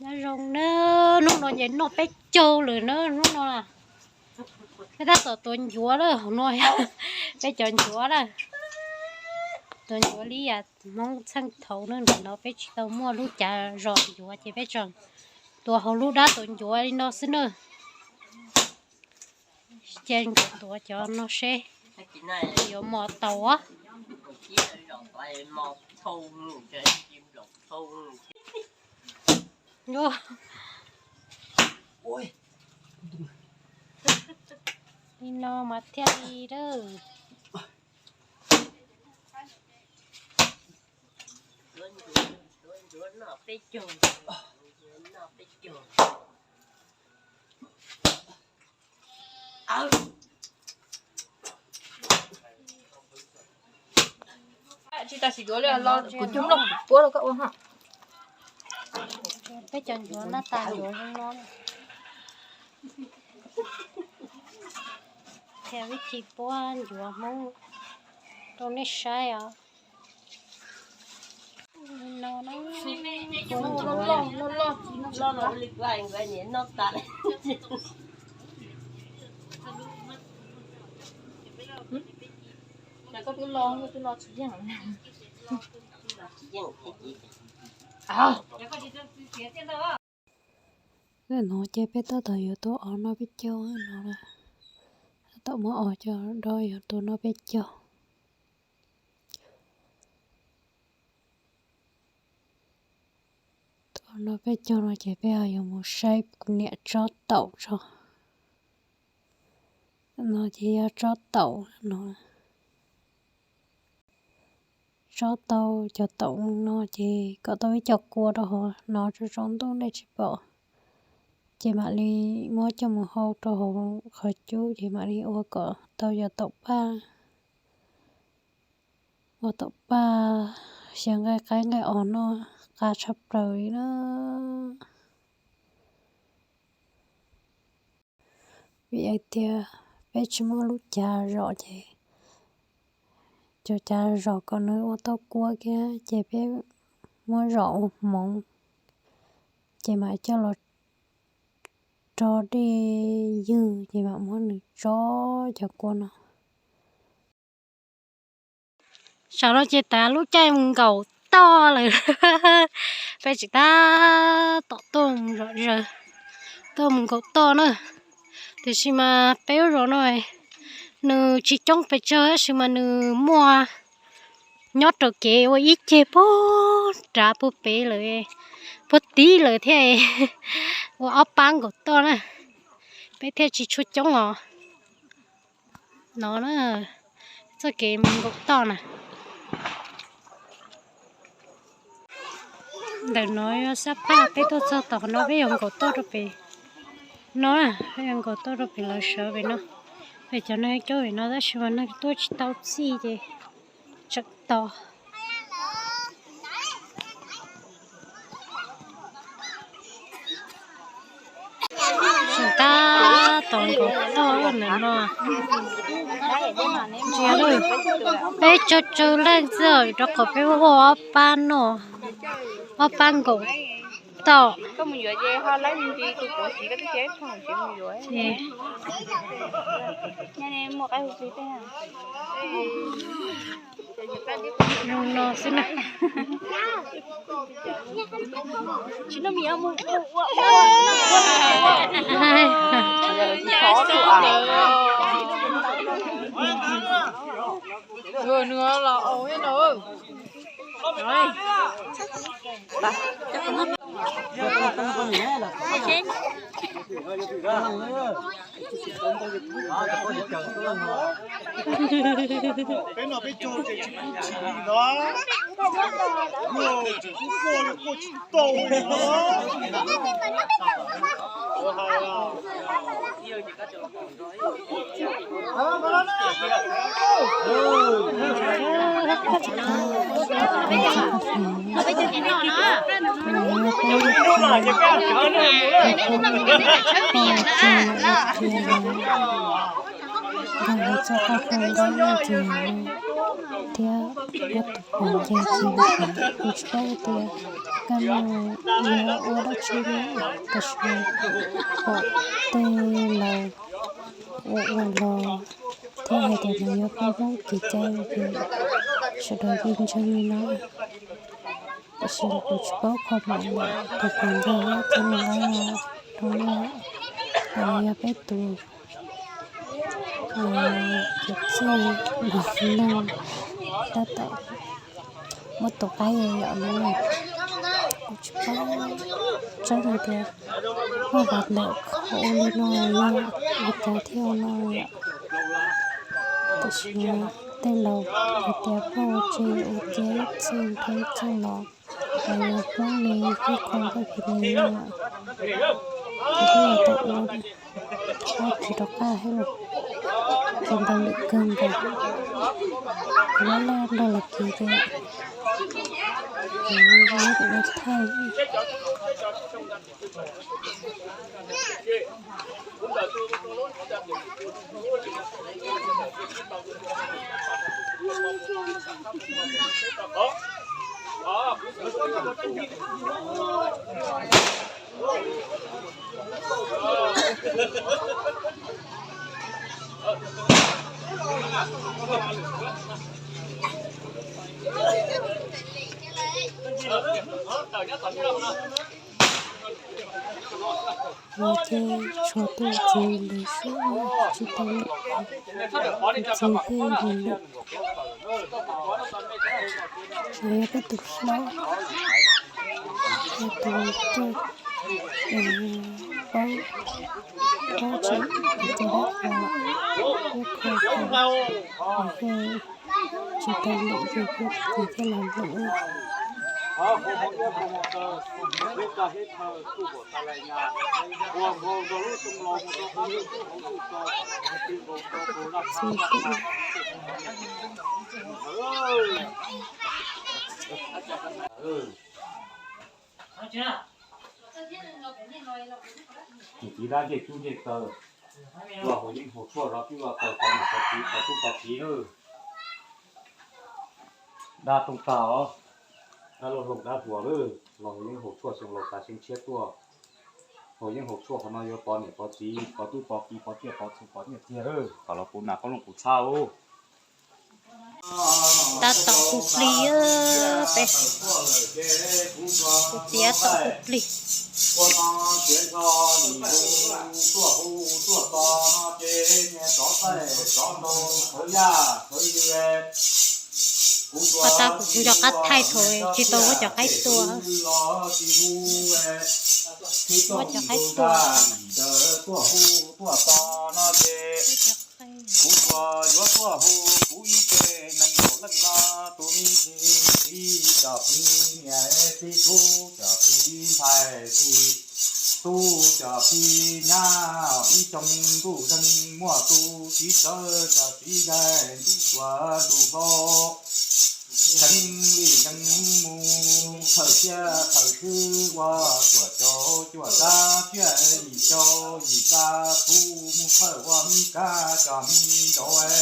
Nyob zoo na, hnub no ces noj peb caug lawm na, hnub no peb tab tom tuav ncuav lawm, hauv no peb cov ncuav lawm. Tuav ncuav li yam Hmoob txheej thaud na, nim no peb tsis tau muaj lub cav zom ncuav ces peb tseem tuav hauv lub dab tuav ncuav li no xwb na. Ces nkawd tuav cov no seb yuav mos tau. Li no mas thiaj li lawm. Tsis tas sim yuav li los kuv cug nplooj kuv puab rau koj ua ha. Peb cov ncuav na, tas ncuav zoo no. Thiab vib thib puab ncuav Hmoob rau nej saib os. Nim no ces peb tab tom yuav tua os noj peb caug no. Tab tom muab os coj rau yuav tua noj peb caug. Tua noj peb caug no ces peb ho yuav mus saib kuv niam tsob taum tso. No ces yog tsob taum no. Tsob tau cov taum no ces kom tau ib co kua rau hauv no, tsaus ntuj nej tsis pom. Ces mam li muab coj mus hau rau hauv qhov cub ces mam li ua kom tau cov taum paj. Ua taum paj xyaw nqaij qaib nqaij os noj qab tshaj plaws li na. Vim hais tias peb tsis muaj lub cav zom ces cov cav zom kom nws ua tau kua kiag ces peb muab zom ua hmoov, ces mam coj los rau dej ywg ces mam muab nws tso cov kua no. Saum no ces tav lub caij mus nkaum toj lawm. Peb tseem tab tom tuaj mus zom zaws, tuaj mus nkaum toj na. Tiam sis mas peb lub zos no nws tsis coob pes tsawg tab sis mas nws muaj nyob rau kev ua ib ceg puag nrad puag pem lawm, puag tid lawm thiab, ua ob pab nkaum toj na. Peb thiaj tsis tshua coob os. No na, txoj kev mus nkaum toj na. Ntawm no yog sab phaj, peb tuaj txog tom no peb yuav nkaum toj rau pem no, peb yuav nkaum toj rau pem lawv sawv pem no. Pem cov neeg coob pem no tab sis mas neeg tuaj tsis tau txij ces tseem tos. Tseem tab tom nkaum toj ntawm no. Ntsia lauj, peb tsawg tsawg leej xwb rau qhov peb ua ob pab no, ob pab nkaum toj. Zoo no xwb na. Peb noj peb caug ces tsis pub chim li no, tsis pub quaj li, quaj tsis tau li no. Nkag hauv txoj qab hlua nraub noj ces thiab muab tus pom nce ces kuv tsis paub tias Yog no yog ua dab tsi no, tam sim no pom tej laus ua ua los thiab hais tias nws yog peb Hmoob kev cai ces sawv daws yeej ntseeg li no. Tam sim no kuv tsis paub qhov mam lawm, tus qhov ntawd txog nws lawm rau no, nws yog peb tus kev txwj los neeg tab tom muab tus qaib yom no, kuv tsis paub tseeb hais tias muaj vam ntawm qhov ua li no yog li cas thiaj ua no yom. Tam sim no tej laus hais tias peb ua tsev ua cia ib txwj rau ib txwj los, los yog Hmoob li ib qho nkauj kis nis no, ces peb yuav tau ua thiab tsis rov qab thiab los, ces ntaus lwm kawg nkaus. Kuv laj laj nrog los kis ces kuv yuav ua thaij. Ces tshuav tus txiv ntawd xwb, tsis tau lwm, tus txiv thiaj li lwm. Nws yog peb tus hlob, yog tus coj, paub, paub tseeb, tus coj dab qhuas, ib qho, nws thiaj tsis tau lwm ces peb tus txiv thiaj los lwm. Nws txiv dab ncej cub ncej taw, los haus yeeb haus tshuaj zov tub zov taws, pov niam pov txiv, pov tub pov kiv lawm. Dab tooj tag os, dab laug hloov dab hluas lawm, los haus yeeb haus tshuaj xyoo laus tas xyoo tshiab tuaj. Haus yeeb haus tshuaj qhov no yuav pov niam pov txiv, pov tub pov kiv, pov tsiaj pov txhu, pov nyiaj txiag lawm, kom los puv nas qoob loo puv txhab os. Tab tom hu plig, peb hu tiav tom hu plig. Ua tab kuv nco qab thaij thaum tsis tau muab cov qaib tua. Muab cov qaib tua. Kuv tuaj yuav tuaj hu kuv ib tse nees nkaum leej no, tus me txiv, txiv cov txiv niam, txiv tub cov txiv ntxhais, txiv tub cov txiv nyab, ib xyoo ntuj zeeg muaj tus txiv tsawb cov txiv zais ntuj dua ntuj hlob. Tseev li yeej mus thawm tsiaj thawm xwb ua cuam caum cuam tsa tsiaj yim caum yim tsa txhu mus thawm ua mi kab cov mi nraud.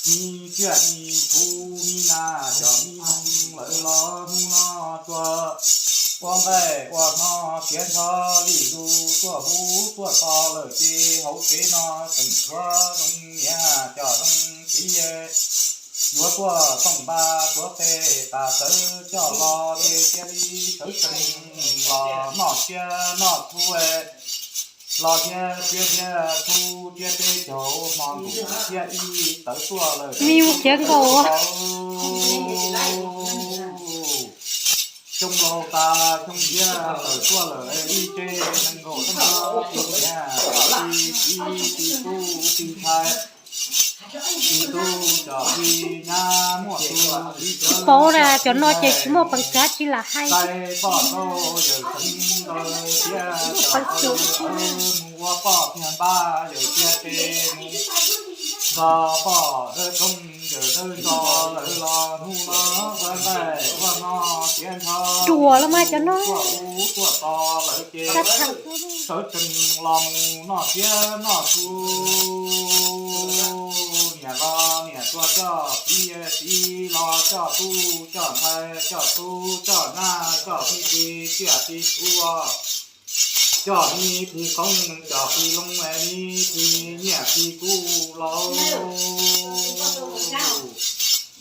Mi tsiaj mi txhu mi nas cov mi noog lawv los mus no tsuas ua nqaij ua hno tiav nrho li lus tuaj hu tuaj to lawm ces hauv tsev no tseem tshuav zoo niam cov zoo txiv yuav tuaj tooj npab tuav qe tas tawv coj los ces cia li sawv tsees los noj tsiaj noj txhu los thiab tsiaj thiab txhu thiab peb caug hmo ntuj thiab ib tawv tuaj lawm. Xyoo laus tas xyoo tshiab tawm tuaj lawm ib tse nees nkaum leej no, tus niam txiv txiv tub txiv ntxhais txiv tub cov txiv nyab muaj tus txiv tsawb paub na, cov no ces tsis muaj peev xwm dab tsi lam hais. Poj rau yawm txeev ntawd thiab cov txawv mus ua poj tiag npab yawm tiag tes mus nrog poj dawb koob yawm dawb zos lawv los hnub no ua nqaij ua hno tiav nrho. Ruam los mas cov no tuaj ub tuaj to lawm ces sawv tsees los mus noj tsiaj noj txhu. Niam los niam Coj txiv txiv los coj tub coj ntxhais coj tub coj nyab coj me txiv tsiaj txiv txhu, coj me txiv qoob coj txiv loo me txiv nyiaj txiv kub los.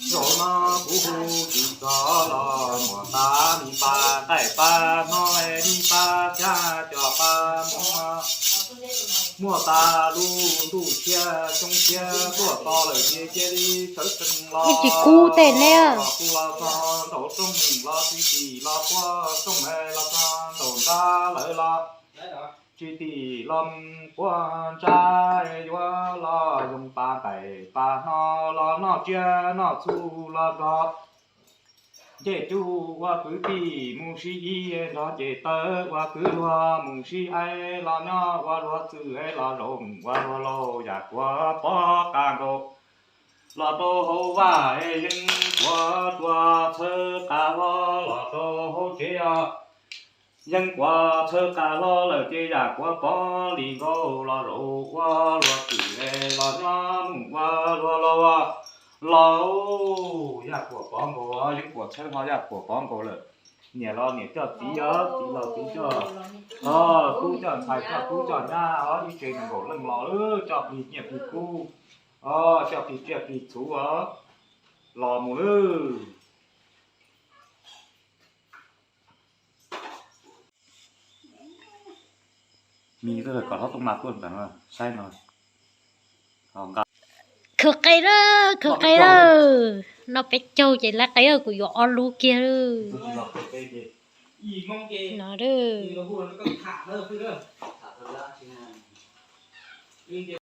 Zaum no kuv hu tsis txog los muam tas mi pas qaij pas hno mi pas xyab coj pas mus. Muaj tas lub ntuj tshiab xyoo tshiab tuaj to lawm ces cia li sawv tsees los. Ib tsis kub tej ne. Kuv los txog nraum rooj los tsis tim los puag rooj los txog nraum nrab lawm los tsis tim los puag ntsab yuav los yoo pas qaij pas hno los noj tsiaj noj txhu los nrog ncej tsuj ua kwv tij mus sib ib nrog ces tawv ua kwv luag mus sib aib los nyob ua luag txwj los zoo ua luag laus yam kuav pov qab nkaus. Los rau hauv vaj yeeb kuav tua txhawb qas hlo los rau hauv tsev os. Yeeb kuav txhawb qas hlo lawm ces yam kuav pov li nkaus los zaum ua luag twm los nyob mus ua luag laus. Laus yam kuav pov nkaus, yeeb kuav txhawb hlo yam kuav pov nkaus lawm. Niam los niam coj txiv os, txiv los txiv coj, tub coj ntxhais coj tub coj nyab os, ib tsev nees nkaum leej los coj plig nyiaj plig kub, coj plig tsiaj plig txhu os, los mus lawm. Mi kom hlob Tooj Mas tuaj ntawm no saib no. Khwv qe lawm, khwv qe lawm. No peb caug ces lawv qe kuv yuav ob lub kiag lawm. No lawm.